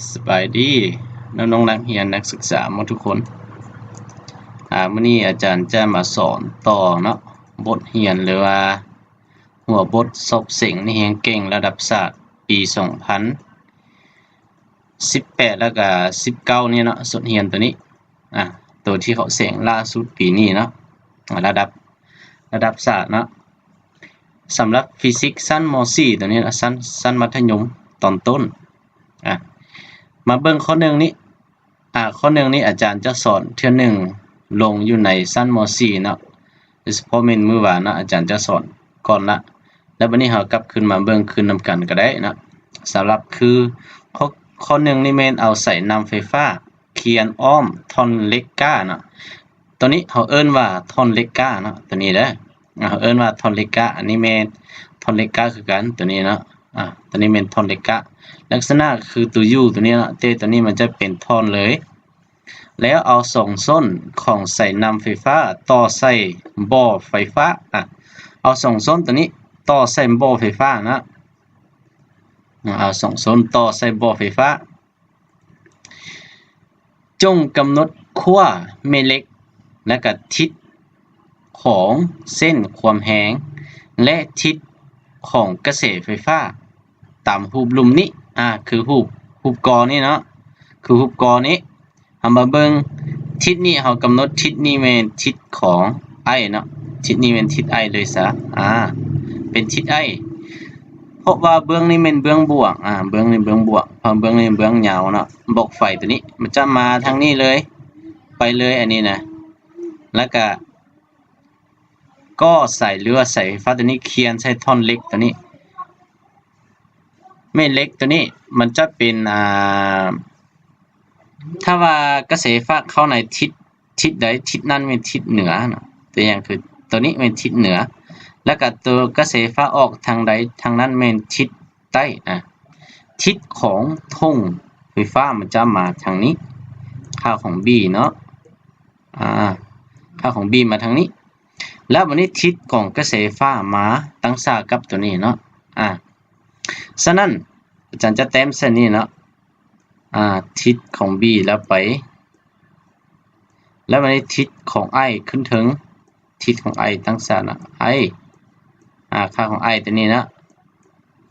ສະບາຍດີນ້ອງໆ ນັກຮຽນນັກສຶກສາໝົດທຸກຄົນ. ອາ ມື້ນີ້ອາຈານຈະມາສອນຕໍ່ເນາະ ບົດຮຽນ ຫຼືວ່າຫົວບົດສອບເສັງນັກຮຽນເກັ່ງລະດັບຊາດ ປີສອງພັນສິບແປດ ແລ້ວກະສິບເກົ້ານີ້ເນາະ ບົດຮຽນໂຕນີ້ ອາ ໂຕທີ່ເຂົາເສັງລ່າສຸດປີນີ້ເນາະ ອາ ລະດັບ ລະດັບຊາດເນາະ. ສຳລັບຟີຊິກຊັ້ນ ມໍສີ່ ໂຕນີ້ນະ ຊັ້ນ ຊັ້ນມັດທະຍົມຕອນຕົ້ນ. ອາ ມາເບິ່ງຂໍ້ໜຶ່ງນີ້ ອາ ຂໍ້ໜຶ່ງນີ້ອາຈານຈະສອນເທື່ອໜຶ່ງລົງຢູ່ໃນຊັ້ນ ມໍສີ່ ເນາະ ໂດຍສະເພາະແມ່ນມື້ວານເນາະ ອາຈານຈະສອນກ່ອນລະ ແລ້ວບັດນີ້ເຮົາກັບຄືນມາເບິ່ງຄືນນຳກັນກໍໄດ້ເນາະ. ສຳລັບຄື ຂໍ້ ຂໍ້ໜຶ່ງນີ້ແມ່ນເອົາສາຍນ້ຳໄຟຟ້າ ຄຽນອ້ອມທ່ອນເຫຼັກກ້າເນາະ. ໂຕນີ້ເຮົາເອີ້ນວ່າທ່ອນເຫຼັກກ້າເນາະ ໂຕນີ້ເດີ ເຮົາເອີ້ນວ່າທ່ອນເຫຼັກກ້າ. ອັນນີ້ແມ່ນທ່ອນເຫຼັກກ້າຄືກັນ ໂຕນີ້ເນາະ ອາ ໂຕນີ້ແມ່ນທ່ອນເຫຼັກກ້າ. ລັກສະນະຄືໂຕ U ໂຕນີ້ເນາະ ແຕ່ໂຕນີ້ມັນຈະເປັນທ່ອນເລີຍ. ແລ້ວເອົາສອງສົ້ນຂອງສາຍນ້ຳໄຟຟ້າຕໍ່ໃສ່ບໍ່ໄຟຟ້າ ອາ ເອົາສອງສົ້ນໂຕນີ້ຕໍ່ໃສ່ບໍ່ໄຟຟ້າເນາະ ເອົາສອງສົ້ນຕໍ່ໃສ່ບໍ່ໄຟຟ້າ. ຈົ່ງກຳນົດຂົ້ວແມ່ເຫຼັກ ແລະກະທິດຂອງເສັ້ນຄວາມແຮງ ແລະທິດຂອງກະແສໄຟຟ້າ ຕາມຮູບລຸ່ມນີ້ ອາ ຄືຮູບ ຮູບກໍນີ້ເນາະ ຄືຮູບກໍນີ້. ເຮົາມາເບິ່ງທິດນີ້ ເຮົາກຳນົດທິດນີ້ແມ່ນທິດຂອງ I ເນາະ ທິດນີ້ແມ່ນທິດ I ເລີຍຊະ ອາ ເປັນທິດ I ເພາະວ່າເບື້ອງນີ້ແມ່ນເບື້ອງບວກ ອາ ເບື້ອງນີ້ເບື້ອງບວກ ເພາະເບື້ອງນີ້ເບື້ອງຍາວເນາະ. ບລັອກໄຟໂຕນີ້ມັນຈະມາທາງນີ້ເລີຍ ໄປເລີຍອັນນີ້ນະ ແລ້ວກະກໍສາຍ ຫຼືວ່າສາຍໄຟຟ້າໂຕນີ້ຄຽນໃສ່ທ່ອນເຫຼັກໂຕນີ້. ແມ່ເຫຼັກໂຕນີ້ມັນຈະເປັນ ອາ ຖ້າວ່າກະແສໄຟຟ້າເຂົ້າໃນທິດ ທິດໃດ ທິດນັ້ນແມ່ນທິດເໜືອເນາະ. ຕົວຢ່າງຄືໂຕນີ້ແມ່ນທິດເໜືອ ແລ້ວກະໂຕກະແສໄຟຟ້າອອກທາງໃດ ທາງນັ້ນແມ່ນທິດໃຕ້. ອາ ທິດຂອງທົ່ງໄຟຟ້າມັນຈະມາທາງນີ້ ຄ່າຂອງ B ເນາະ ອາ ຄ່າຂອງ B ມາທາງນີ້. ແລ້ວບັດນີ້ທິດຂອງກະແສໄຟຟ້າມາຕັ້ງສາກັບໂຕນີ້ເນາະ ອາ ສະນັ້ນ ອາຈານຈະແຕ້ມໃສ່ນີ້ເນາະ ອາ ທິດຂອງ B ແລ້ວໄປ ແລ້ວບັດນີ້ທິດຂອງ I ຂຶ້ນເທິງ ທິດຂອງ I ຕັ້ງສານະ I ອາ ຄ່າຂອງ I ຕົວນີ້ນະ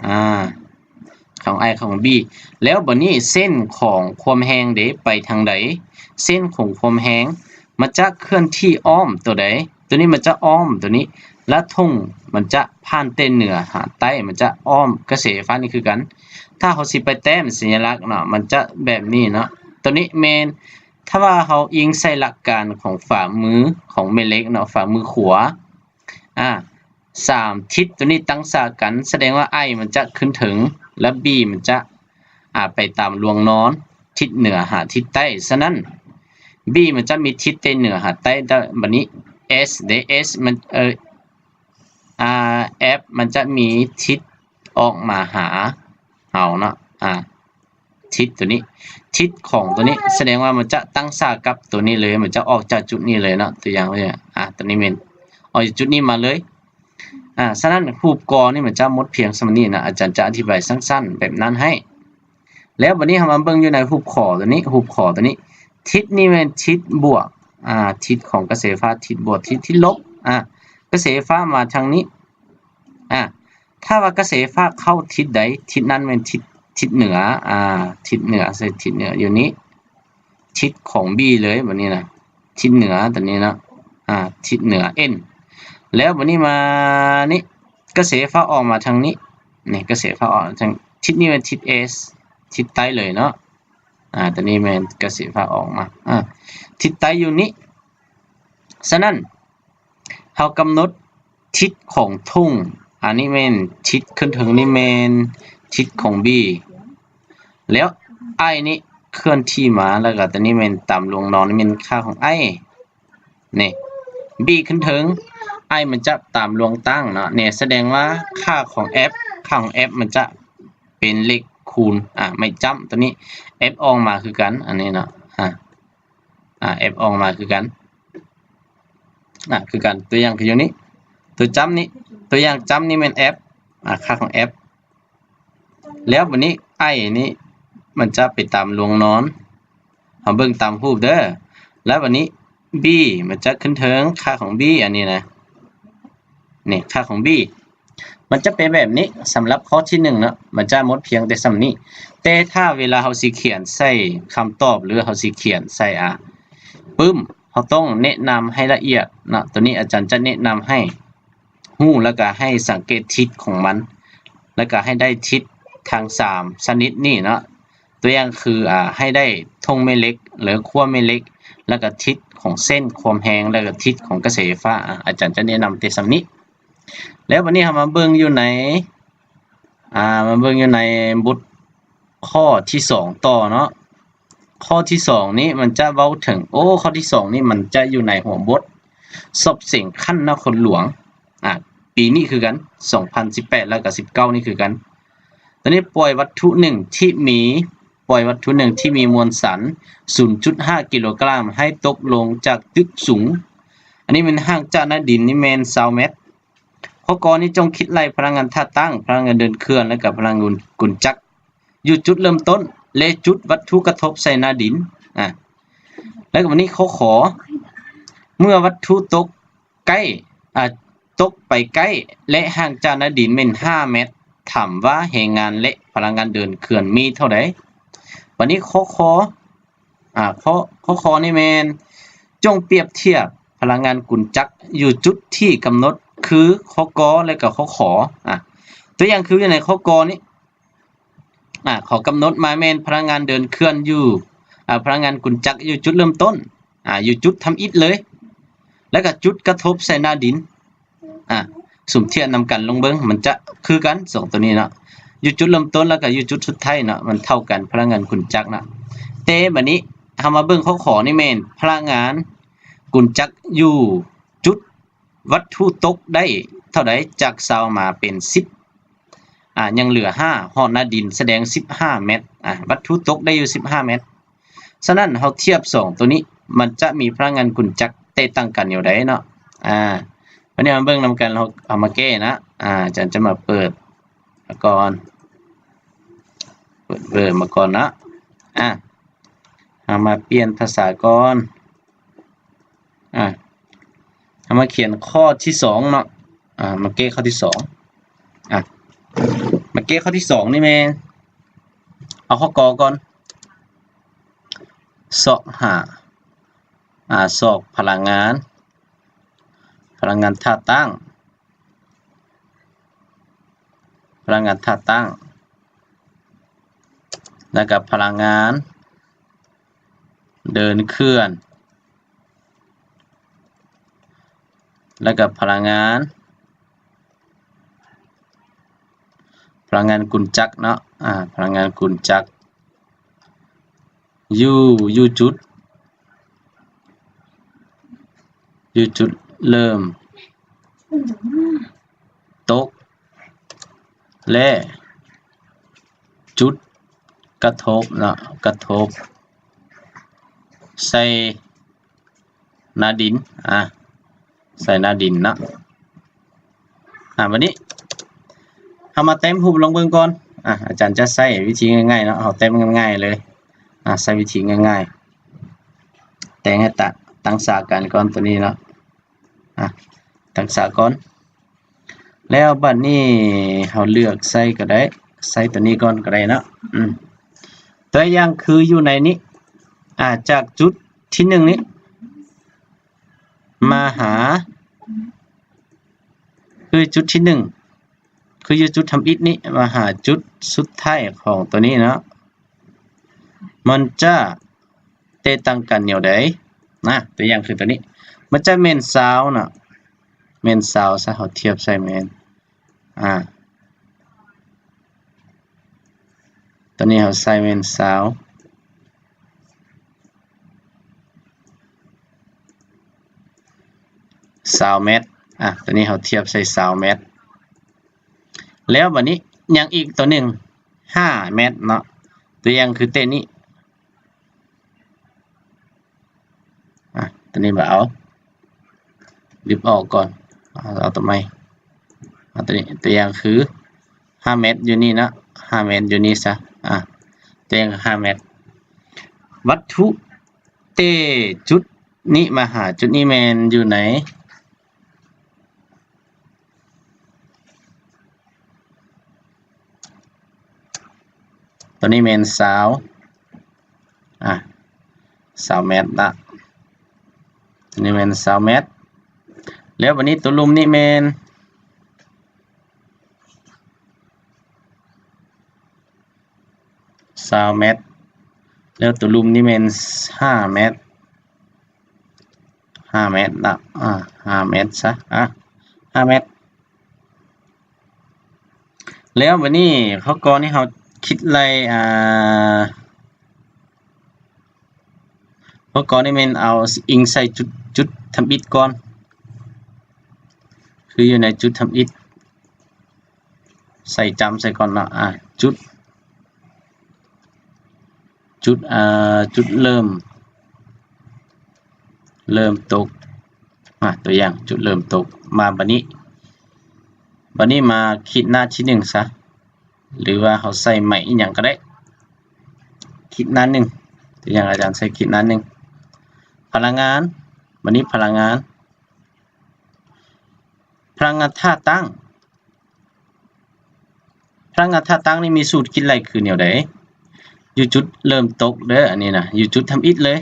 ອາ ຂອງ I ຂອງ B. ແລ້ວບັດນີ້ເສັ້ນຂອງຄວາມແຮງເດ ໄປທາງໃດ? ເສັ້ນຂອງຄວາມແຮງມັນຈະເຄື່ອນທີ່ອ້ອມຕົວໃດ? ຕົວນີ້ມັນຈະອ້ອມຕົວນີ້ ແລະ ທົ່ງມັນຈະຜ່ານແຕ່ເໜືອຫາໃຕ້ ມັນຈະອ້ອມກະແສໄຟຟ້ານີ້ຄືກັນ. ຖ້າເຮົາຊິໄປແຕ້ມສັນຍະລັກເນາະ ມັນຈະແບບນີ້ເນາະ ຕົວນີ້ແມ່ນ ຖ້າວ່າເຮົາອີງໃສ່ຫຼັກການຂອງຝາມືຂອງແມ່ເຫຼັກເນາະ ຝາມືຂວາ ອາ ສາມທິດຕົວນີ້ຕັ້ງສາກັນ ສະແດງວ່າ I ມັນຈະຂຶ້ນເທິງ ແລະ B ມັນຈະ ອາ ໄປຕາມລວງນອນທິດເໜືອຫາທິດໃຕ້. ສະນັ້ນ B ມັນຈະມີທິດແຕ່ເໜືອຫາໃຕ້ ແຕ່ບັດນີ້ S ເດ S ມັນ ເອີ ອາ F ມັນຈະມີທິດອອກມາຫາເຮົາເນາະ ອາ ທິດຕົວນີ້ ທິດຂອງຕົວນີ້ ສະແດງວ່າມັນຈະຕັ້ງສາກັບຕົວນີ້ເລີຍ ມັນຈະອອກຈາກຈຸດນີ້ເລີຍເນາະ. ຕົວຢ່າງວ່າ ອາ ຕົວນີ້ແມ່ນອອກຈາກຈຸດນີ້ມາເລີຍ. ອາ ສະນັ້ນຮູບກໍນີ້ມັນຈະໝົດພຽງສ່ຳນີ້ນະ ອາຈານຈະອະທິບາຍສັ້ນໆແບບນັ້ນໃຫ້. ແລ້ວບັດນີ້ເຮົາມາເບິ່ງຢູ່ໃນຮູບຂໍຕົວນີ້ ຮູບຂໍຕົວນີ້ ທິດນີ້ແມ່ນທິດບວກ ອາ ທິດຂອງກະແສໄຟຟ້າ ທິດບວກ ທິດ ທິດລົບ ອາ ກະແສໄຟຟ້າມາທາງນີ້ ອາ ຖ້າວ່າກະແສໄຟຟ້າເຂົ້າທິດໃດ ທິດນັ້ນແມ່ນທິດ ທິດເໜືອ ອາ ທິດເໜືອ ໃສ່ທິດເໜືອຢູ່ນີ້ ທິດຂອງ B ເລີຍບັດນີ້ນະ ທິດເໜືອຕົວນີ້ເນາະ ອາ ທິດເໜືອ N. ແລ້ວບັດນີ້ມານີ້ ກະແສໄຟຟ້າອອກມາທາງນີ້ ນີ້ກະແສໄຟຟ້າອອກທາງ ທິດນີ້ແມ່ນທິດ S ທິດໃຕ້ເລີຍເນາະ ອາ ຕົວນີ້ແມ່ນກະແສໄຟຟ້າອອກມາ ອາ ທິດໃຕ້ຢູ່ນີ້. ສະນັ້ນ ເຮົາກຳນົດທິດຂອງທົ່ງ ອັນນີ້ແມ່ນທິດຂຶ້ນເທິງນີ້ແມ່ນທິດຂອງ B ແລ້ວ I ນີ້ເຄື່ອນທີ່ມາ ແລ້ວກໍຕົວນີ້ແມ່ນຕາມລວງນອນ ນີ້ແມ່ນຄ່າຂອງ I ນີ້ B ຂຶ້ນເທິງ I ມັນຈະຕາມລວງຕັ້ງເນາະ ນີ້ສະແດງວ່າຄ່າຂອງ F ຄ່າຂອງ F ມັນຈະເປັນເລກຄູນ ອາ ໄມ້ຈ້ຳຕົວນີ້ F ອອກມາຄືກັນ ອັນນີ້ເນາະ ອາ ອາ F ອອກມາຄືກັນ ອາ ຄືກັນ ຕົວຢ່າງຄືຢູ່ນີ້ ຕົວຈ້ຳນີ້ ຕົວຢ່າງຈ້ຳນີ້ແມ່ນ F ອາ ຄ່າຂອງ F ແລ້ວບັດນີ້ I ນີ້ ມັນຈະໄປຕາມລວງນອນ ເຮົາເບິ່ງຕາມຮູບເດີ. ແລ້ວບາດນີ້ b ມັນຈະຂຶ້ນເທິງ ຄ່າຂອງ b ອັນນີ້ນະ ນີ້ ຄ່າຂອງ b ມັນຈະເປັນແບບນີ້. ສຳລັບຂໍ້ທີໜຶ່ງເນາະ ມັນຈະໝົດພຽງແຕ່ສ່ຳນີ້. ແຕ່ຖ້າເວລາເຮົາຊິຂຽນໃສ່ຄຳຕອບ ຫຼື ເຮົາຊິຂຽນໃສ່ ອາ ປຶ້ມ ເຮົາຕ້ອງແນະນຳໃຫ້ລະອຽດເນາະ. ໂຕນີ້ອາຈານຈະແນະນຳໃຫ້ຮູ້ ແລ້ວກະໃຫ້ສັງເກດທິດຂອງມັນ ແລ້ວກະໃຫ້ໄດ້ທິດທັງສາມຊະນິດນີ້ເນາະ. ຕົວຢ່າງຄື ອາ ໃຫ້ໄດ້ທົ່ງແມ່ເຫຼັກ ຫຼື ຂົ້ວແມ່ເຫຼັກ ແລ້ວກະທິດຂອງເສັ້ນຄວາມແຮງ ແລ້ວກະທິດຂອງກະແສໄຟຟ້າ. ອາ ອາຈານຈະແນະນຳແຕ່ສ່ຳນີ້. ແລ້ວບາດນີ້ເຮົາມາເບິ່ງຢູ່ໃນ ອາ ມາເບິ່ງຢູ່ໃນບົດຂໍ້ທີສອງຕໍ່ເນາະ. ຂໍ້ທີສອງນີ້ມັນຈະເວົ້າເຖິງ ໂອ້ ຂໍ້ທີສອງນີ້ມັນຈະຢູ່ໃນຫົວບົດສອບເສັງຂັ້ນນະຄອນຫຼວງ ອາ ປີນີ້ຄືກັນ ສອງພັນສິບແປດ ແລ້ວກະສິບເກົ້ານີ້ຄືກັນ. ໂຕນີ້ປ່ອຍວັດຖຸໜຶ່ງທີ່ມີ ປ່ອຍວັດຖຸໜຶ່ງທີ່ມີມວນສັນ ສູນຈຸດຫ້າ ກິໂລກຣາມ ໃຫ້ຕົກລົງຈາກຕຶກສູງ. ອັນນີ້ແມ່ນຫ່າງຈາກໜ້າດິນນີ້ແມ່ນຊາວແມັດ. ຂໍ້ ກ ນີ້ຈົ່ງຄິດໄລ່ພະລັງງານທ່າຕັ້ງ, ພະລັງງານເດີນເຄື່ອນ ແລະ ກະພະລັງງານກຸນຈັກ ຢູ່ຈຸດເລີ່ມຕົ້ນ ແລະ ຈຸດວັດຖຸກະທົບໃສ່ໜ້າດິນ. ອາ ແລ້ວກະບາດນີ້ຂໍ້ ຂ ເມື່ອວັດຖຸຕົກໃກ້ ອາ ຕົກໄປໃກ້ ແລະ ຫ່າງຈາກໜ້າດິນແມ່ນຫ້າແມັດ, ຖາມວ່າແຮງງານ ແລະ ພະລັງງານເດີນເຄື່ອນມີເທົ່າໃດ? ບາດນີ້ຂໍ້ ຂ ອາ ຂໍ້ ຂໍ້ ຂ ນີ້ແມ່ນ ຈົ່ງປຽບທຽບພະລັງງານກຸນຈັກຢູ່ຈຸດທີ່ກຳນົດ ຄື ຂໍ້ ກ ແລະ ກະ ຂໍ້ ຂ. ອາ ຕົວຢ່າງຄືຢູ່ໃນຂໍ້ ກ ນີ້ ອາ ເຂົາກຳນົດມາແມ່ນພະລັງງານເດີນເຄື່ອນຢູ່ ອາ ພະລັງງານກຸນຈັກຢູ່ຈຸດເລີ່ມຕົ້ນ ອາ ຢູ່ຈຸດທຳອິດເລີຍ ແລ້ວກະຈຸດກະທົບໃສ່ໜ້າດິນ. ອາ ສົມທຽບນຳກັນລົງເບິ່ງ ມັນຈະຄືກັນ ສອງ ໂຕນີ້ເນາະ ຢູ່ຈຸດເລີ່ມຕົ້ນ ແລ້ວກະຢູ່ຈຸດສຸດທ້າຍເນາະ ມັນເທົ່າກັນ ພະລັງງານກຸນຈັກເນາະ. ແຕ່ບາດນີ້ເຮົາມາເບິ່ງຂໍ້ ຂ ນີ້ແມ່ນພະລັງງານກຸນຈັກຢູ່ຈຸດ ວັດຖຸຕົກໄດ້ເທົ່າໃດ? ຈາກຊາວມາເປັນສິບ ອາ ຍັງເຫຼືອຫ້າ ຮອດໜ້າດິນສະແດງສິບຫ້າແມັດ ອາ ວັດຖຸຕົກໄດ້ຢູ່ສິບຫ້າແມັດ. ສະນັ້ນເຮົາທຽບສອງໂຕນີ້ ມັນຈະມີພະລັງງານກຸນຈັກແຕກຕ່າງກັນແນວໃດເນາະ. ອາ ບາດນີ້ມາເບິ່ງນຳກັນ ເຮົາເອົາມາແກ້ນະ. ອາ ອາຈານຈະມາເປີດມາກ່ອນ ເປີດເວີມາກ່ອນເນາະ. ອາ ເຮົາມາປ່ຽນພາສາກ່ອນ. ອາ ເຮົາມາຂຽນຂໍ້ທີສອງເນາະ. ອາ ມາແກ້ຂໍ້ທີສອງ. ອາ ມາແກ້ຂໍ້ທີສອງນີ້ແມ່ນ ເອົາຂໍ້ ກ ກ່ອນ ຊອກຫາ ອາ ຊອກພະລັງງານ ພະລັງງານທ່າຕັ້ງ ພະລັງງານທ່າຕັ້ງ ແລ້ວກະພະລັງງານເດີນເຄື່ອນ ແລ້ວກະພະລັງງານ ພະລັງງານກຸນຈັກເນາະ. ອາ ພະລັງງານກຸນຈັກ ຢູ່ ຢູ່ຈຸດ ຢູ່ຈຸດເລີ່ມຕົກ ແລະ ຈຸດກະທົບເນາະ ກະທົບໃສ່ໜ້າດິນ ອາ ໃສ່ໜ້າດິນເນາະ. ອາ ບາດນີ້ເຮົາມາແຕ້ມຮູບລອງເບິ່ງກ່ອນ. ອາ ອາຈານຈະໃຊ້ວິທີງ່າຍໆເນາະ ເຮົາແຕ້ມງ່າຍໆເລີຍ. ອາ ໃຊ້ວິທີງ່າຍໆ ແຕ່ງໃຫ້ຕະ ຕັ້ງສາກັນກ່ອນໂຕນີ້ເນາະ. ອາ ຕັ້ງສາກ່ອນ ແລ້ວບາດນີ້ເຮົາເລືອກໃຊ້ກໍໄດ້ ໃຊ້ໂຕນີ້ກ່ອນກໍໄດ້ເນາະ. ອືມ ຕົວຢ່າງຄືຢູ່ໃນນີ້ ອາ ຈາກຈຸດທີໜຶ່ງນີ້ ມາຫາ ຄືຈຸດທີໜຶ່ງ ຄືຢູ່ຈຸດທຳອິດນີ້ ມາຫາຈຸດສຸດທ້າຍຂອງໂຕນີ້ເນາະ ມັນຈະແຕກຕ່າງກັນແນວໃດນະ? ຕົວຢ່າງຄືໂຕນີ້ ມັນຈະແມ່ນຊາວເນາະ ແມ່ນຊາວຊະ ເຮົາທຽບໃສ່ແມ່ນ ອາ ຕອນນີ້ເຮົາໃສ່ແມ່ນຊາວ ຊາວແມັດ ອາ ຕອນນີ້ເຮົາທຽບໃສ່ຊາວແມັດ ແລ້ວບາດນີ້ຍັງອີກຕົວໜຶ່ງ ຫ້າແມັດເນາະ ຕົວຢ່າງຄືເຕະນີ້ ອາ ຕົວນີ້ບໍ່ເອົາ ລຶບອອກກ່ອນ ເອົາ ເອົາຕົວໃໝ່ ເອົາຕົວນີ້ ຕົວຢ່າງຄືຫ້າແມັດຢູ່ນີ້ເນາະ ຫ້າແມັດຢູ່ນີ້ຊະ ອາ ແຕ່ຫ້າແມັດ. ວັດຖຸ ແຕ່ຈຸດນີ້ມາຫາຈຸດນີ້ແມ່ນຢູ່ໃນ ຕົວນີ້ແມ່ນຊາວ ອາ ຊາວແມັດລະ ຕົວນີ້ແມ່ນຊາວແມັດ. ແລ້ວບາດນີ້ຕົວລຸ່ມນີ້ແມ່ນ ຊາວແມັດ ແລ້ວຕົວລຸ່ມນີ້ແມ່ນຫ້າແມັດ ຫ້າແມັດນະ ອາ ຫ້າແມັດຊະ ອາ ຫ້າແມັດ. ແລ້ວບາດນີ້ຂໍ້ກອງນີ້ເຮົາຄິດໄລ່ ອາ ຂໍ້ກອງນີ້ແມ່ນເອົາອີງໃສ່ຈຸດ ຈຸດທຳອິດກ່ອນ ຄືຢູ່ໃນຈຸດທຳອິດ ໃສ່ຈ້ຳໃສ່ກ່ອນເນາະ ອາ ຈຸດ ຈຸດ ອາ ຈຸດເລີ່ມ ເລີ່ມຕົກ ອາ ຕົວຢ່າງ ຈຸດເລີ່ມຕົກ ມາບາດນີ້ ບາດນີ້ມາຂີດໜ້າທີໜຶ່ງຊະ ຫຼືວ່າເຮົາໃສ່ໄມ້ອີ່ຫຍັງກໍໄດ້ ຂີດໜ້າໜຶ່ງ ຕົວຢ່າງອາຈານໃສ່ຂີດໜ້າໜຶ່ງ ພະລັງງານ ບາດນີ້ພະລັງງານ ພະລັງງານທ່າຕັ້ງ ພະລັງງານທ່າຕັ້ງນີ້ມີສູດຄິດໄລ່ຄືແນວໃດ? ຢູ່ຈຸດເລີ່ມຕົກເດີ ອັນນີ້ນະ ຢູ່ຈຸດທຳອິດເລີຍ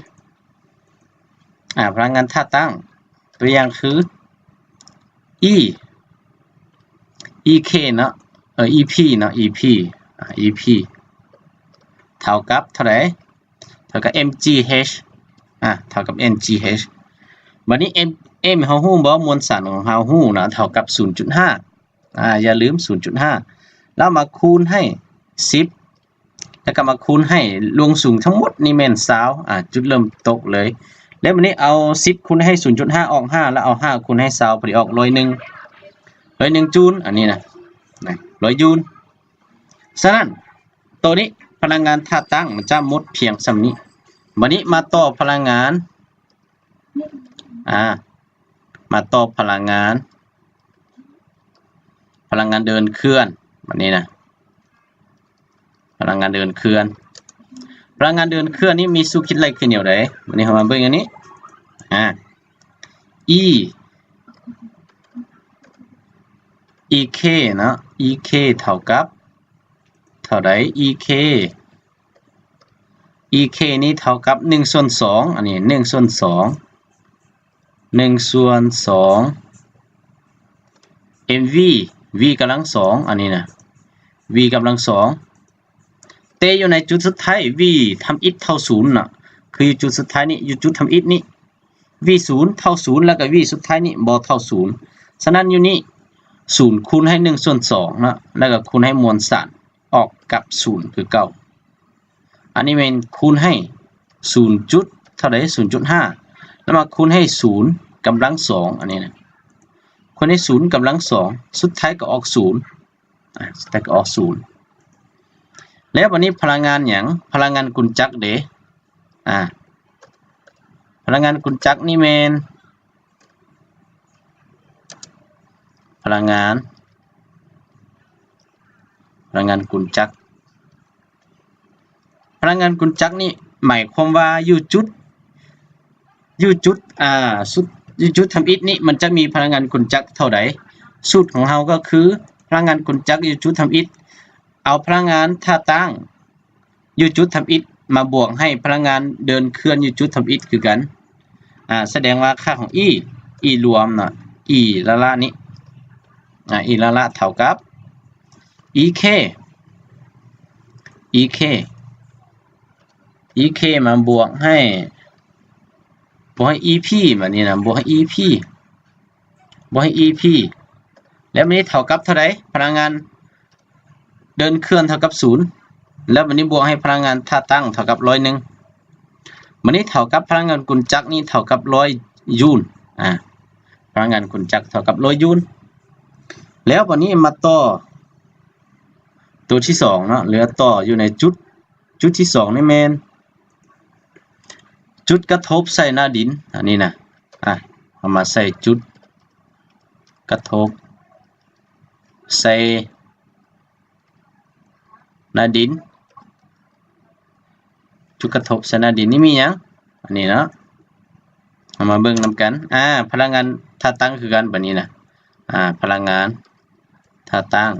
ອາ ພະລັງງານທ່າຕັ້ງ ຕົວຢ່າງຄື E E K ເນາະ ເອີ E P ເນາະ E P ອາ E P ເທົ່າກັບເທົ່າໃດ? ເທົ່າກັບ M G H ອາ ເທົ່າກັບ M G H. ບາດນີ້ M M ເຮົາຮູ້ບໍ່? ມວນສານຂອງເຮົາຮູ້ນະ ເທົ່າກັບສູນຈຸດຫ້າ ອາ ຢ່າລືມສູນຈຸດຫ້າ ແລ້ວມາຄູນໃຫ້ສິບ ແລ້ວກໍມາຄູນໃຫ້ລວງສູງທັງໝົດນີ້ແມ່ນຊາວ ອາ ຈຸດເລີ່ມຕົກເລີຍ. ແລ້ວບາດນີ້ເອົາສິບຄູນໃຫ້ສູນຈຸດຫ້າອອກຫ້າ ແລ້ວເອົາຫ້າຄູນໃຫ້ຊາວ ພໍດີອອກຮ້ອຍໜຶ່ງ ຮ້ອຍໜຶ່ງຈູນ ອັນນີ້ນະ ນະ ຮ້ອຍຢູນ. ສະນັ້ນ ໂຕນີ້ພະລັງງານທ່າຕັ້ງມັນຈະໝົດພຽງສ່ຳນີ້. ບາດນີ້ມາຕໍ່ພະລັງງານ ອາ ມາຕໍ່ພະລັງງານ ພະລັງງານເດີນເຄື່ອນ ບາດນີ້ນະ ພະລັງງານເດີນເຄື່ອນ ພະລັງງານເດີນເຄື່ອນນີ້ມີສູດຄິດໄລ່ຄືແນວໃດ? ບາດນີ້ເຮົາມາເບິ່ງອັນນີ້ ອາ E E K ເນາະ E K ເທົ່າກັບເທົ່າໃດ? E K E K ນີ້ເທົ່າກັບໜຶ່ງສ່ວນສອງ ອັນນີ້ໜຶ່ງສ່ວນສອງ ໜຶ່ງສ່ວນສອງ M V V ກຳລັງສອງ ອັນນີ້ນະ V ກຳລັງສອງ ແຕ່ຢູ່ໃນຈຸດສຸດທ້າຍ V ທຳອິດເທົ່າສູນນະ ຄືຢູ່ຈຸດສຸດທ້າຍນີ້ ຢູ່ຈຸດທຳອິດນີ້ V ສູນເທົ່າສູນ ແລ້ວກໍ V ສຸດທ້າຍນີ້ບໍ່ເທົ່າສູນ. ສະນັ້ນຢູ່ນີ້ສູນຄູນໃຫ້ໜຶ່ງສ່ວນສອງເນາະ ແລ້ວກໍຄູນໃຫ້ມວນສານອອກກັບສູນຄືເກົ່າ. ອັນນີ້ແມ່ນຄູນໃຫ້ສູນຈຸດເທົ່າໃດ? ສູນຈຸດຫ້າ ແລ້ວມາຄູນໃຫ້ສູນກຳລັງສອງ ອັນນີ້ນະ ຄູນໃຫ້ສູນກຳລັງສອງ ສຸດທ້າຍກໍອອກສູນ ອາ ສຸດທ້າຍກໍອອກສູນ. ແລ້ວບາດນີ້ພະລັງງານຫຍັງ? ພະລັງງານກຸນຈັກເດ ອາ ພະລັງງານກຸນຈັກນີ້ແມ່ນ ພະລັງງານ ພະລັງງານກຸນຈັກ ພະລັງງານກຸນຈັກນີ້ໝາຍຄວາມວ່າຢູ່ຈຸດ ຢູ່ຈຸດ ອ່າ ສຸດ ຢູ່ຈຸດທຳອິດນີ້ມັນຈະມີພະລັງງານກຸນຈັກເທົ່າໃດ? ສູດຂອງເຮົາກໍຄືພະລັງງານກຸນຈັກຢູ່ຈຸດທຳອິດ ເອົາພະລັງງານທ່າຕັ້ງ ຢູ່ຈຸດທຳອິດມາບວກໃຫ້ພະລັງງານເດີນເຄື່ອນຢູ່ຈຸດທຳອິດຄືກັນ ອາ ສະແດງວ່າຄ່າຂອງ E E ລວມເນາະ E ລະລະນີ້ ອາ E ລະລະເທົ່າກັບ E K E K E K ມາບວກໃຫ້ ບວກໃຫ້ E P ບາດນີ້ນະ ບວກໃຫ້ E P ບວກໃຫ້ E P ແລ້ວບາດນີ້ເທົ່າກັບເທົ່າໃດ? ພະລັງງານເດີນເຄື່ອນເທົ່າກັບສູນ ແລ້ວບາດນີ້ບວກໃຫ້ພະລັງງານທ່າຕັ້ງເທົ່າກັບຮ້ອຍໜຶ່ງ ບາດນີ້ເທົ່າກັບພະລັງງານກຸນຈັກນີ້ເທົ່າກັບຮ້ອຍຢູນ ອາ ພະລັງງານກຸນຈັກເທົ່າກັບຮ້ອຍຢູນ. ແລ້ວບາດນີ້ມາຕໍ່ໂຕທີສອງເນາະ ເຫຼືອຕໍ່ຢູ່ໃນຈຸດ ຈຸດທີສອງນີ້ແມ່ນຈຸດກະທົບໃສ່ໜ້າດິນ ອັນນີ້ນະ ອາ ເຮົາມາໃສ່ຈຸດກະທົບໃສ່ໜ້າດິນ ຈຸດກະທົບໃສ່ໜ້າດິນນີ້ມີຫຍັງ? ອັນນີ້ເນາະ ເຮົາມາເບິ່ງນຳກັນ. ອາ ພະລັງງານທ່າຕັ້ງຄືກັນ ບາດນີ້ນະ ອາ ພະລັງງານທ່າຕັ້ງ.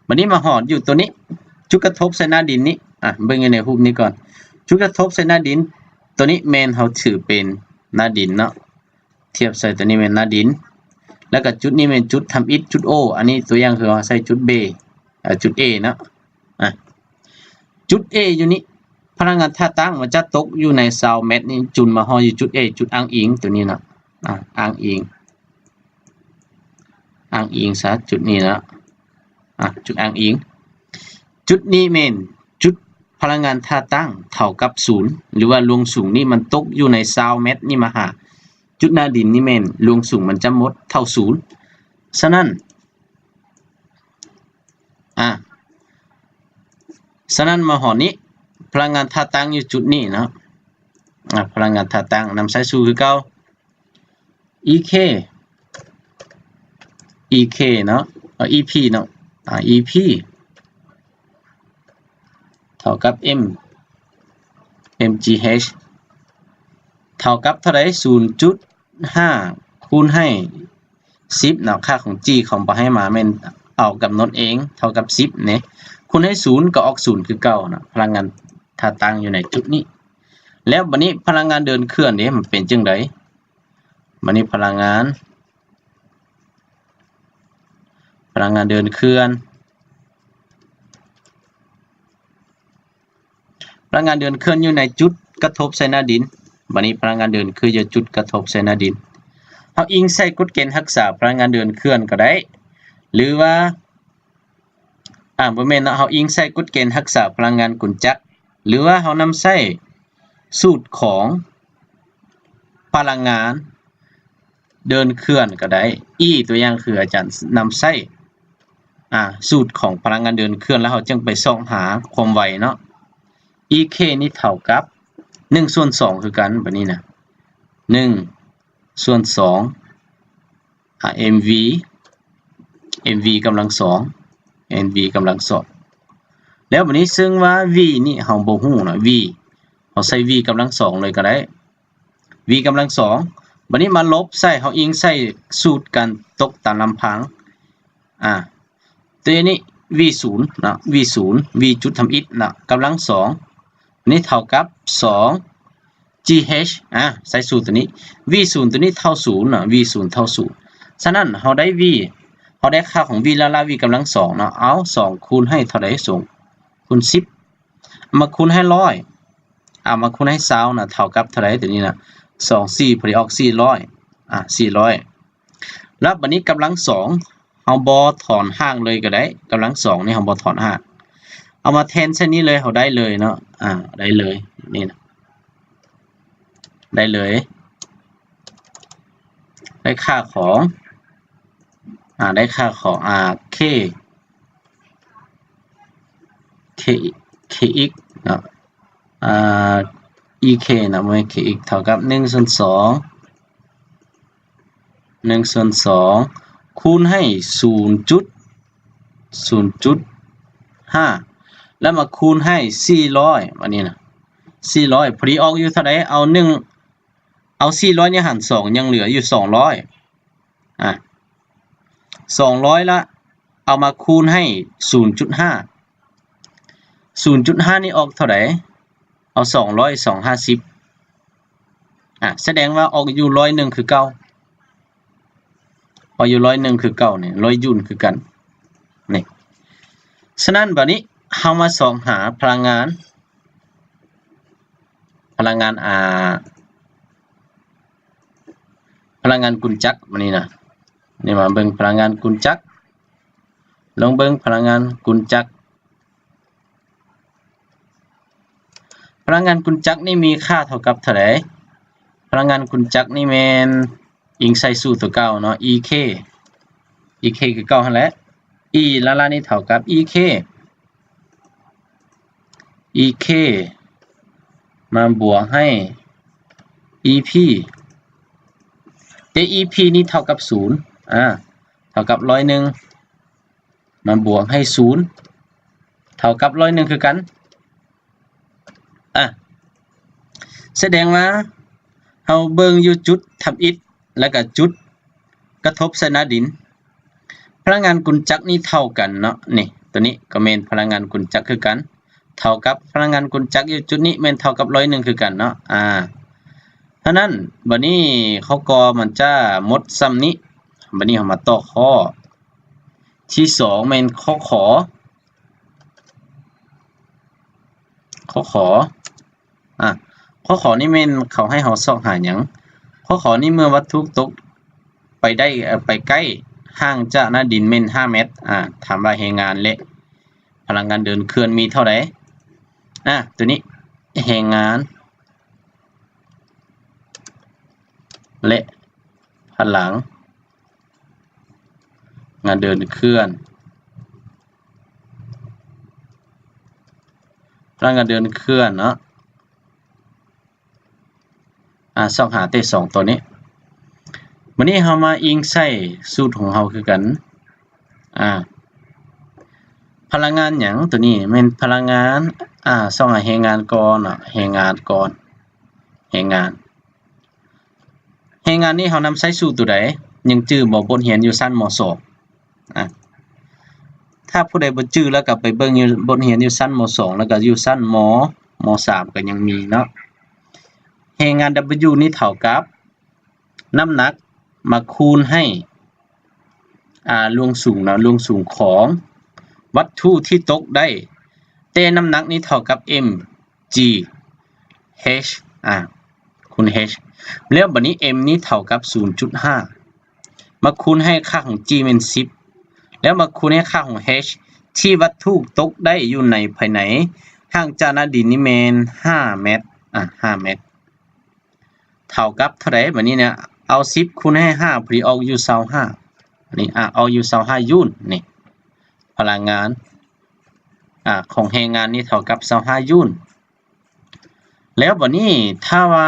ບາດນີ້ມາຮອດຢູ່ໂຕນີ້ ຈຸດກະທົບໃສ່ໜ້າດິນນີ້ ອາ ເບິ່ງຢູ່ໃນຮູບນີ້ກ່ອນ. ຈຸດກະທົບໃສ່ໜ້າດິນ ໂຕນີ້ແມ່ນເຮົາຖືເປັນໜ້າດິນເນາະ ທຽບໃສ່ໂຕນີ້ແມ່ນໜ້າດິນ ແລ້ວກໍຈຸດນີ້ແມ່ນຈຸດທຳອິດ ຈຸດ O. ອັນນີ້ຕົວຢ່າງຄືເຮົາໃສ່ຈຸດ B ເອີ ຈຸດ A ເນາະ. ອາ ຈຸດ A ຢູ່ນີ້ ພະລັງງານທ່າຕັ້ງມັນຈະຕົກຢູ່ໃນຊາວແມັດນີ້ ຈຸນມາຮອດຢູ່ຈຸດ A ຈຸດອ້າງອີງໂຕນີ້ເນາະ. ອາ ອ້າງອີງ ອ້າງອີງຊະ ຈຸດນີ້ເນາະ. ອາ ຈຸດອ້າງອີງ ຈຸດນີ້ແມ່ນຈຸດພະລັງງານທ່າຕັ້ງເທົ່າກັບສູນ ຫຼືວ່າລວງສູງນີ້ມັນຕົກຢູ່ໃນຊາວແມັດນີ້ມາຫາຈຸດໜ້າດິນນີ້ແມ່ນລວງສູງມັນຈະໝົດເທົ່າສູນ. ສະນັ້ນ ອາ ສະນັ້ນມາຮອດນີ້ ພະລັງງານທ່າຕັ້ງຢູ່ຈຸດນີ້ເນາະ. ອາ ພະລັງງານທ່າຕັ້ງນຳໃຊ້ສູດຄືເກົ່າ E K E K ເນາະ ເອີ E P ເນາະ ອາ E P ເທົ່າກັບ M M G H ເທົ່າກັບເທົ່າໃດ? ສູນຈຸດຫ້າຄູນໃຫ້ສິບເນາະ. ຄ່າຂອງ G ເຂົາບໍ່ໃຫ້ມາ ແມ່ນເອົາກຳນົດເອງ ເທົ່າກັບສິບນີ້ ຄູນໃຫ້ສູນກໍອອກສູນຄືເກົ່າເນາະ. ພະລັງງານທ່າຕັ້ງຢູ່ໃນຈຸດນີ້. ແລ້ວບາດນີ້ພະລັງງານເດີນເຄື່ອນເດ ມັນເປັນຈັ່ງໃດ? ບາດນີ້ພະລັງງານ ພະລັງງານເດີນເຄື່ອນ ພະລັງງານເດີນເຄື່ອນຢູ່ໃນຈຸດກະທົບໃສ່ໜ້າດິນ. ບາດນີ້ພະລັງງານເດີນຄືນຢູ່ຈຸດກະທົບໃສ່ໜ້າດິນ. ເຮົາອີງໃສ່ກົດເກນຮັກສາພະລັງງານເດີນເຄື່ອນກໍໄດ້ ຫຼືວ່າ ອາ ບໍ່ແມ່ນເນາະ ເຮົາອີງໃສ່ກົດເກນຮັກສາພະລັງງານກຸນຈັກ ຫຼືວ່າເຮົານຳໃຊ້ສູດຂອງພະລັງງານເດີນເຄື່ອນກໍໄດ້. E ຕົວຢ່າງຄືອາຈານນຳໃຊ້ ອາ ສູດຂອງພະລັງງານເດີນເຄື່ອນ ແລ້ວເຮົາຈຶ່ງໄປຊອກຫາຄວາມໄວເນາະ. E K ນີ້ເທົ່າກັບໜຶ່ງສ່ວນສອງຄືກັນ ບາດນີ້ນະ ໜຶ່ງສ່ວນສອງ ອາ mv mv ກຳລັງສອງ mv ກຳລັງສອງ. ແລ້ວບາດນີ້ເຊິ່ງວ່າ v ນີ້ເຮົາບໍ່ຮູ້ເນາະ v ເຮົາໃສ່ v ກຳລັງສອງເລີຍກໍໄດ້ v ກຳລັງສອງ. ບາດນີ້ມາລົບໃສ່ ເຮົາອີງໃສ່ສູດການຕົກຕາມລຳພັງ ອາ ຕົວນີ້ v ສູນເນາະ v ສູນ v ຈຸດທຳອິດເນາະ ກຳລັງສອງ ນີ້ເທົ່າກັບສອງ gh ອາ ໃສ່ສູດຕົວນີ້ v ສູນຕົວນີ້ເທົ່າສູນເນາະ v ສູນເທົ່າສູນ. ສະນັ້ນເຮົາໄດ້ v ເຮົາໄດ້ຄ່າຂອງ v ລະລະ v ກຳລັງສອງເນາະ ເອົາສອງຄູນໃຫ້ເທົ່າໃດ? ສອງຄູນສິບ ມາຄູນໃຫ້ຮ້ອຍ ເອົາມາຄູນໃຫ້ຊາວນະ ເທົ່າກັບເທົ່າໃດ? ຕົວນີ້ນະ ສອງສີ່ ພໍດີອອກສີ່ຮ້ອຍ ອາ ສີ່ຮ້ອຍ. ແລ້ວບາດນີ້ກຳລັງສອງ ເຮົາບໍ່ຖອນຮາກເລີຍກໍໄດ້ ກຳລັງສອງນີ້ເຮົາບໍ່ຖອນຮາກ ເອົາມາແທນໃສ່ນີ້ເລີຍ ເຮົາໄດ້ເລີຍເນາະ ອາ ໄດ້ເລີຍ ນີ້ນະ ໄດ້ເລີຍ ໄດ້ຄ່າຂອງ ອາ ໄດ້ຄ່າຂອງ ອາ k k kx ເນາະ ອາ E K ນະ ບໍ່ແມ່ນ kx ເທົ່າກັບໜຶ່ງສ່ວນສອງ ໜຶ່ງສ່ວນສອງຄູນໃຫ້ສູນຈຸດ ສູນຈຸດຫ້າ ແລ້ວມາຄູນໃຫ້ສີ່ຮ້ອຍ ອັນນີ້ນະ ສີ່ຮ້ອຍ ພໍດີອອກຢູ່ເທົ່າໃດ? ເອົາໜຶ່ງ ເອົາສີ່ຮ້ອຍນີ້ຫານສອງ ຍັງເຫຼືອຢູ່ສອງຮ້ອຍ ອາ ສອງຮ້ອຍລະ ເອົາມາຄູນໃຫ້ສູນຈຸດຫ້າ ສູນຈຸດຫ້ານີ້ອອກເທົ່າໃດ? ເອົາສອງຮ້ອຍ ສອງຫ້າສິບ ອາ ສະແດງວ່າອອກຢູ່ຮ້ອຍໜຶ່ງຄືເກົ່າ ອອກຢູ່ຮ້ອຍໜຶ່ງຄືເກົ່ານີ້ ຮ້ອຍຢູນຄືກັນນີ້. ສະນັ້ນບາດນີ້ເຮົາມາຊອກຫາພະລັງງານ ພະລັງງານ ອາ ພະລັງງານກຸນຈັກ ບາດນີ້ນະ ນີ້ມາເບິ່ງພະລັງງານກຸນຈັກ ລອງເບິ່ງພະລັງງານກຸນຈັກ. ພະລັງງານກຸນຈັກນີ້ມີຄ່າເທົ່າກັບເທົ່າໃດ? ພະລັງງານກຸນຈັກນີ້ແມ່ນອີງໃສ່ສູດຕົວເກົ່າເນາະ E K E K ຄືເກົ່າຫັ້ນແຫຼະ E ລະລະນີ້ເທົ່າກັບ E K E K ມາບວກໃຫ້ E P ແຕ່ E P ນີ້ເທົ່າກັບສູນ ອາ ເທົ່າກັບຮ້ອຍໜຶ່ງ ມາບວກໃຫ້ສູນ ເ ທົ່າກັບຮ້ອຍໜຶ່ງຄືກັນ. ອາ ສະແດງວ່າເຮົາເບິ່ງຢູ່ຈຸດທຳອິດ ແລ້ວກະຈຸດກະທົບໃສ່ໜ້າດິນ ພະລັງງານກຸນຈັກນີ້ເທົ່າກັນເນາະ. ນີ້ ໂຕນີ້ກໍແມ່ນພະລັງງານກຸນຈັກຄືກັນ ເທົ່າກັບພະລັງງານກຸນຈັກຢູ່ຈຸດນີ້ແມ່ນເທົ່າກັບຮ້ອຍໜຶ່ງຄືກັນເນາະ. ອາ ເທົ່ານັ້ນ ບັດນີ້ຂໍ້ ກ ມັນຈະໝົດສ່ຳນີ້. ບັດນີ້ເຮົາມາຕໍ່ຂໍ້ທີສອງ ແມ່ນຂໍ້ ຂ ຂໍ້ ຂ ອາ ຂໍ້ ຂ ນີ້ແມ່ນເຂົາໃຫ້ເຮົາຊອກຫາຫຍັງ? ຂໍ້ ຂ ນີ້ເມື່ອວັດຖຸຕົກໄປໄດ້ ເອີ່ ໄປໃກ້ ຫ່າງຈາກໜ້າດິນແມ່ນຫ້າແມັດ ອາ ຖາມວ່າແຮງງານ ແລະ ພະລັງງານເດີນເຄື່ອນມີເທົ່າໃດ? ອາ ໂຕນີ້ ແຮງງານ ແລະ ພະລັງ ງານເດີນເຄື່ອນ ພະລັງງານເດີນເຄື່ອນເນາະ. ອາ ຊອກຫາແຕ່ສອງໂຕນີ້. ບັດນີ້ເຮົາມາອີງໃສ່ສູດຂອງເຮົາຄືກັນ. ອາ ພະລັງງານຫຍັງ? ໂຕນີ້ແມ່ນພະລັງງານ ອາ ຊອກຫາແຮງງານກ່ອນເນາະ ແຮງງານກ່ອນ ແຮງງານ ແຮງງານນີ້ເຮົານຳໃຊ້ສູດໂຕໃດ? ຍັງຈື່ບໍ່? ບົດຮຽນຢູ່ຊັ້ນ ມ.ສອງ ອາ ຖ້າຜູ້ໃດບໍ່ຈື່ແລ້ວກໍໄປເບິ່ງຢູ່ບົດຮຽນຢູ່ຊັ້ນ ມ.ສອງ ແລ້ວກໍຢູ່ຊັ້ນ ມ. ມ.ສາມ ກໍຍັງມີເນາະ. ແຮງງານ W ນີ້ເທົ່າກັບນ້ຳໜັກມາຄູນໃຫ້ ອາ ລວງສູງເນາະ ລວງສູງຂອງວັດຖຸທີ່ຕົກໄດ້ ແຕ່ນ້ຳໜັກນີ້ເທົ່າກັບ M G H ອາ ຄູນ H ແລ້ວບັດນີ້ M ນີ້ເທົ່າກັບສູນຈຸດຫ້າ ມາຄູນໃຫ້ຄ່າຂອງ G ແມ່ນສິບ ແລ້ວມາຄູນໃຫ້ຄ່າຂອງ H ທີ່ວັດຖຸຕົກໄດ້ຢູ່ໃນ ພາຍໃນ ຫ່າງຈາກໜ້າດິນນີ້ແມ່ນຫ້າແມັດ ອາ ຫ້າແມັດ ເທົ່າກັບເທົ່າໃດ? ບັດນີ້ນະ ເອົາສິບຄູນໃຫ້ຫ້າ ພໍດີອອກຢູ່ຊາວຫ້າ ນີ້ ອາ ອອກຢູ່ຊາວຫ້າໂຈນ ນີ້ ພະລັງງານ ອາ ຂອງແຮງງານນີ້ເທົ່າກັບຊາວຫ້າໂຈນ. ແລ້ວບັດນີ້ຖ້າວ່າ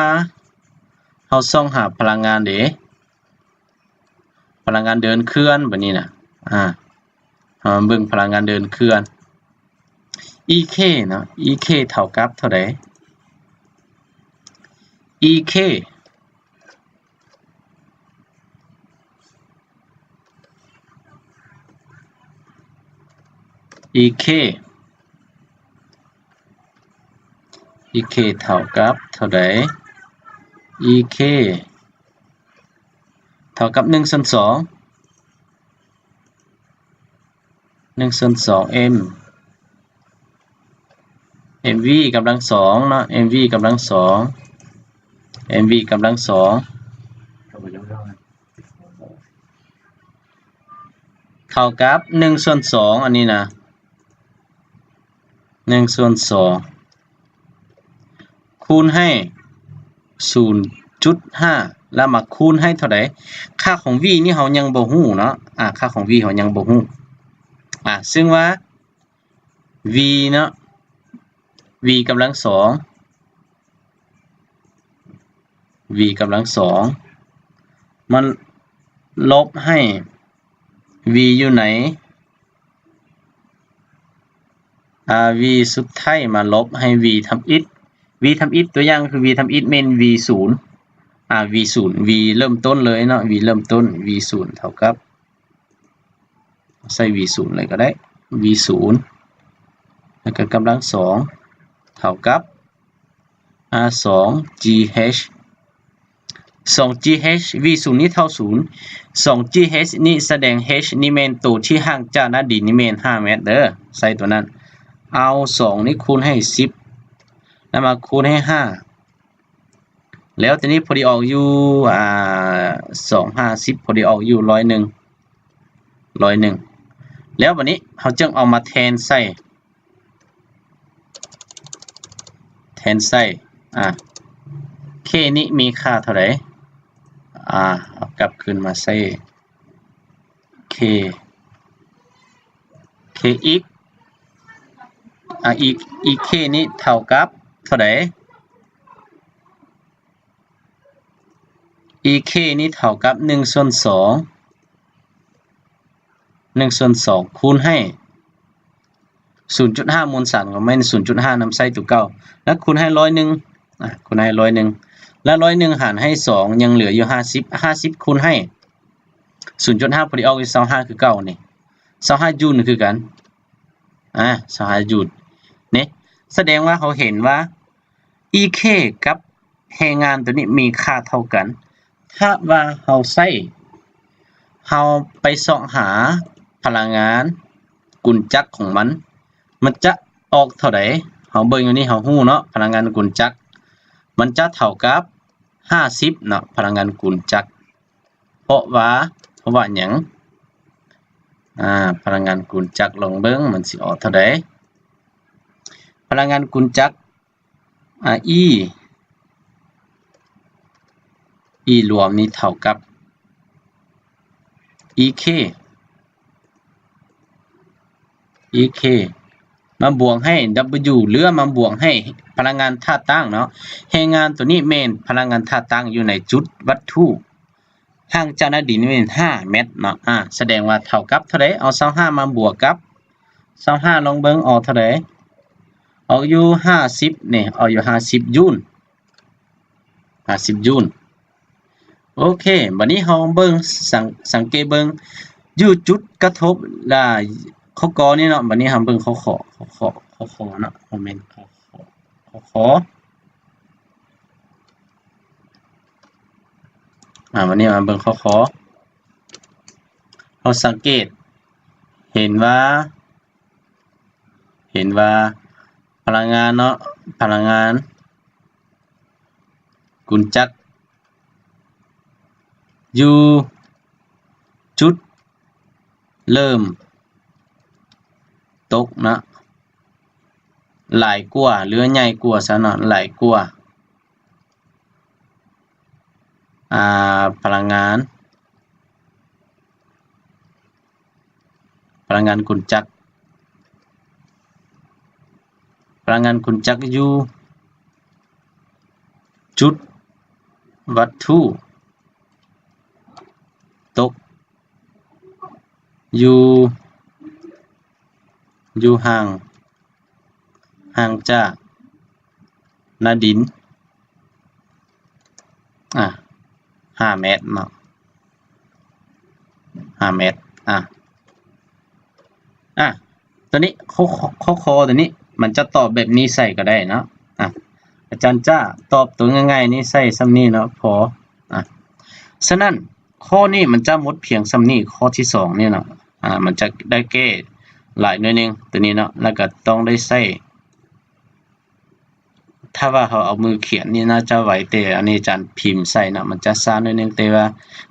ເຮົາຊອກຫາພະລັງງານເດ ພະລັງງານເດີນເຄື່ອນ ບັດນີ້ນະ ອາ ເຮົາມາເບິ່ງພະລັງງານເດີນເຄື່ອນ E K ເນາະ E K ເທົ່າກັບເທົ່າໃດ? E K E K E K ເທົ່າກັບເທົ່າໃດ? E K ເທົ່າກັບໜຶ່ງສ່ວນສອງ ໜຶ່ງສ່ວນສອງ M M V ກຳລັງສອງເນາະ M V ກຳລັງສອງ M V ກຳລັງສອງ ເທົ່າກັບໜຶ່ງສ່ວນສອງ ອັນນີ້ນະ ໜຶ່ງສ່ວນສອງ ຄູນໃຫ້ສູນຈຸດຫ້າ ແລ້ວມາຄູນໃຫ້ເທົ່າໃດ? ຄ່າຂອງ V ນີ້ເຮົາຍັງບໍ່ຮູ້ເນາະ ອາ ຄ່າຂອງ V ເຮົາຍັງບໍ່ຮູ້ ອາ ຊຶ່ງວ່າ V ເນາະ V ກຳລັງສອງ V ກຳລັງສອງ ມັນລົບໃຫ້ V ຢູ່ໃນ ອາ V ສຸດທ້າຍມາລົບໃຫ້ V ທຳອິດ V ທຳອິດ ຕົວຢ່າງຄື V ທຳອິດແມ່ນ V ສູນ ອາ V ສູນ V ເລີ່ມຕົ້ນເລີຍເນາະ V ເລີ່ມຕົ້ນ V ສູນເທົ່າກັບ ໃສ່ V ສູນເລີຍກໍໄດ້ V ສູນ ແລ້ວກໍກຳລັງສອງ ເທົ່າກັບ ອາ ສອງ G H ສອງ G H V ສູນນີ້ເທົ່າສູນ ສອງ G H ນີ້ສະແດງ H ນີ້ແມ່ນໂຕທີ່ຫ່າງຈາກໜ້າດິນນີ້ແມ່ນຫ້າແມັດເດີ ໃສ່ຕົວນັ້ນ ເອົາສອງນີ້ຄູນໃຫ້ສິບ ແລ້ວມາຄູນໃຫ້ຫ້າ ແລ້ວຕົວນີ້ພໍດີອອກຢູ່ ອາ ສອງ ຫ້າ ສິບ ພໍດີອອກຢູ່ຮ້ອຍໜຶ່ງ ຮ້ອຍໜຶ່ງ ແລ້ວບັດນີ້ເຮົາຈຶ່ງເອົາມາແທນໃສ່ ແທນໃສ່ ອາ K ນີ້ມີຄ່າເທົ່າໃດ? ອາ ເອົາກັບຄືນມາໃສ່ K K X ອາ E K ນີ້ເທົ່າກັບເທົ່າໃດ? E K ນີ້ເທົ່າກັບໜຶ່ງສ່ວນສອງ ໜຶ່ງສ່ວນສອງ ຄູນໃຫ້ ສູນຈຸດຫ້າ ມວນສານກໍແມ່ນສູນຈຸດຫ້າ ນຳໃຊ້ຕົວເກົ່າ ແລ້ວຄູນໃຫ້ຮ້ອຍໜຶ່ງ ອາ ຄູນໃຫ້ຮ້ອຍໜຶ່ງ ແລ້ວຮ້ອຍໜຶ່ງຫານໃຫ້ສອງ ຍັງເຫຼືອຢູ່ຫ້າສິບ ຫ້າສິບຄູນໃຫ້ສູນຈຸດຫ້າ ພໍດີອອກຢູ່ຊາວຫ້າຄືເກົ່ານີ້ ຊາວຫ້າຈູນຄືກັນ ອາ ຊາວຫ້າຈູນນີ້ ສະແດງວ່າເຮົາເຫັນວ່າ ອີເຄ ກັບແຮງງານໂຕນີ້ມີຄ່າເທົ່າກັນ ຖ້າວ່າເຮົາໃຊ້ ເຮົາໄປຊອກຫາພະລັງງານກຸນຈັກຂອງມັນ ມັນຈະອອກເທົ່າໃດ? ເຮົາເບິ່ງຢູ່ນີ້ເຮົາຮູ້ເນາະ ພະລັງງານກຸນຈັກ ມັນຈະເທົ່າກັບຫ້າສິບເນາະ ພະລັງງານກຸນຈັກ ເພາະວ່າ ເພາະວ່າຫຍັງ? ອາ ພະລັງງານກຸນຈັກ ລອງເບິ່ງມັນຊິອອກເທົ່າໃດ? ພະລັງງານກຸນຈັກ ອາ E E ລວມນີ້ເທົ່າກັບ E K E K ມາບວກໃຫ້ W ຫຼືວ່າມາບວກໃຫ້ພະລັງງານທ່າຕັ້ງເນາະ ແຮງງານໂຕນີ້ແມ່ນພະລັງງານທ່າຕັ້ງຢູ່ໃນຈຸດວັດຖຸ ຫ່າງຈາກໜ້າດິນແມ່ນຫ້າແມັດເນາະ ອາ ສະແດງວ່າເທົ່າກັບເທົ່າໃດ? ເອົາຊາວຫ້າມາບວກກັບຊາວຫ້າ ລອງເບິ່ງອອກເທົ່າໃດ? ອອກຢູ່ຫ້າສິບນີ້ ອອກຢູ່ຫ້າສິບຈູນ ຫ້າສິບຈູນ ໂອເຄ ບັດນີ້ເຮົາເບິ່ງ ສັງ ສັງເກດເບິ່ງຢູ່ຈຸດກະທົບ ລະ ຂໍ້ ກ ນີ້ເນາະ ບັດນີ້ເຮົາເບິ່ງຂໍ້ ຂ ຂໍ້ ຂ ຂໍ້ ຂ ເນາະ ບໍ່ແມ່ນ ຂໍ້ ຂ ຂໍ້ ຂ ອາ ວັນນີ້ມາເບິ່ງຂໍ້ ຂ ເຮົາສັງເກດເຫັນວ່າ ເຫັນວ່າພະລັງງານເນາະ ພະລັງງານກຸນຈັກຢູ່ຈຸດເລີ່ມຕົກເນາະ ຫຼາຍກວ່າ ຫຼືວ່າໃຫຍ່ກວ່າຊະເນາະ ຫຼາຍກວ່າ ອາ ພະລັງງານ ພະລັງງານກຸນຈັກ ພະລັງງານກຸນຈັກຢູ່ຈຸດວັດຖຸຕົກ ຢູ່ ຢູ່ຫ່າງ ຫ່າງຈາກໜ້າດິນ ອາ ຫ້າແມັດເນາະ ຫ້າແມັດ ອາ ອາ ໂຕນີ້ ຂໍ້ ຂໍ້ ຂໍ້ ຂໍ້ໂຕນີ້ ມັນຈະຕອບແບບນີ້ໃສ່ກໍໄດ້ເນາະ ອາ ອາຈານຈະຕອບໂຕງ່າຍໆນີ້ໃສ່ສ່ຳນີ້ເນາະ ພໍ ອາ ສະນັ້ນ ຂໍ້ນີ້ມັນຈະໝົດພຽງສ່ຳນີ້ ຂໍ້ທີສອງນີ້ເນາະ ອາ ມັນຈະໄດ້ແກ້ຫຼາຍໜ້ອຍໜຶ່ງໂຕນີ້ເນາະ ແລ້ວກໍຕ້ອງໄດ້ໃຊ້ ຖ້າວ່າເຮົາເອົາມືຂຽນນີ້ໜ້າຈະໄວ ແຕ່ອັນນີ້ອາຈານພິມໃສ່ເນາະ ມັນຈະຊ້າໜ້ອຍໜຶ່ງ ແຕ່ວ່າ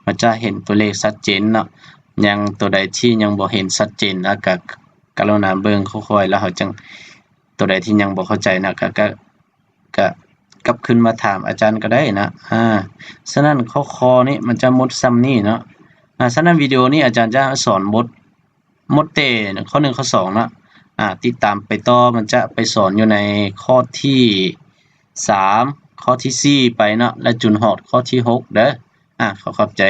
ມັນຈະເຫັນຕົວເລກຊັດເຈນເນາະ ຍັງໂຕໃດທີ່ຍັງບໍ່ເຫັນຊັດເຈນ ແລ້ວກໍກະລຸນາເບິ່ງຄ່ອຍໆ ແລ້ວເຮົາຈຶ່ງ ໂຕໃດທີ່ຍັງບໍ່ເຂົ້າໃຈເນາະ ກໍ ກໍ ກໍກັບຄືນມາຖາມອາຈານກໍໄດ້ເນາະ ອາ ສະນັ້ນຂໍ້ ຂໍ້ນີ້ມັນຈະໝົດສ່ຳນີ້ເນາະ ອາ ສະນັ້ນວິດີໂອນີ້ອາຈານຈະສອນໝົດ ໝົດແຕ່ຂໍ້ໜຶ່ງ ຂໍ້ສອງເນາະ ອາ ຕິດຕາມໄປຕໍ່ ມັນຈະໄປສອນຢູ່ໃນຂໍ້ທີສາມ ຂໍ້ທີສີ່ໄປເນາະ ແລະ ຈົນຮອດຂໍ້ທີຫົກເດີ ອາ ຂໍຂອບໃຈ.